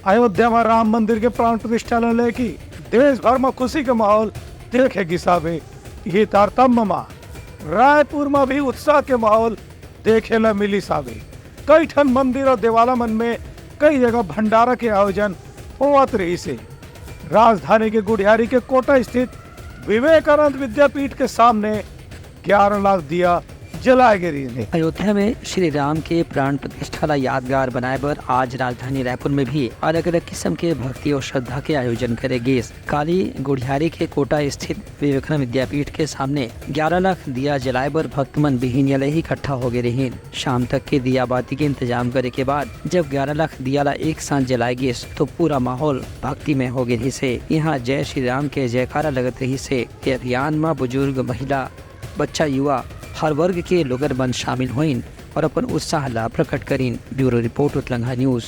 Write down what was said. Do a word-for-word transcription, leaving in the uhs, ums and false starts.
अयोध्या म राम मंदिर के प्राण प्रतिष्ठा ल लेके देश भर म खुशी के माहौल देखे गिस हावे। ये तारतम्य म रायपुर म भी उत्साह के माहौल देखे ल मिलिस हावे। कई ठन मंदिर अउ देवाला मन में कई जगह भंडारा के आयोजन होवत रहिस हे। राजधानी के गुढ़ियारी के कोटा स्थित विवेकानंद विद्यापीठ के सामने ग्यारह लाख दिया जलाए गे रहिस हे। अयोध्या में श्री राम के प्राण प्रतिष्ठा ला यादगार बनाए बर आज राजधानी रायपुर में भी अलग-अलग किस्म के भक्ति और श्रद्धा के आयोजन करे गिस। काली गुढ़ियारी के कोटा स्थित विवेकानंद विद्यापीठ के सामने ग्यारह लाख दिया जलाए बर भक्त मन बिहिनिया ले ही इकट्ठा हो गे रहिन। शाम तक के दिया बाती के इंतजाम करे के बाद जब ग्यारह लाख दिया ला एक साथ जलाए गिस, तो पूरा माहौल भक्तिमय हो गे रहिस हे। यहाँ जय श्री राम के जयकारा लगत रहिस हे। ये अभियान म बुजुर्ग, महिला, बच्चा, युवा, हर वर्ग के लोगन मन शामिल होइन और अपन उत्साह ला प्रकट करिन। Bureau report, Utlangha news.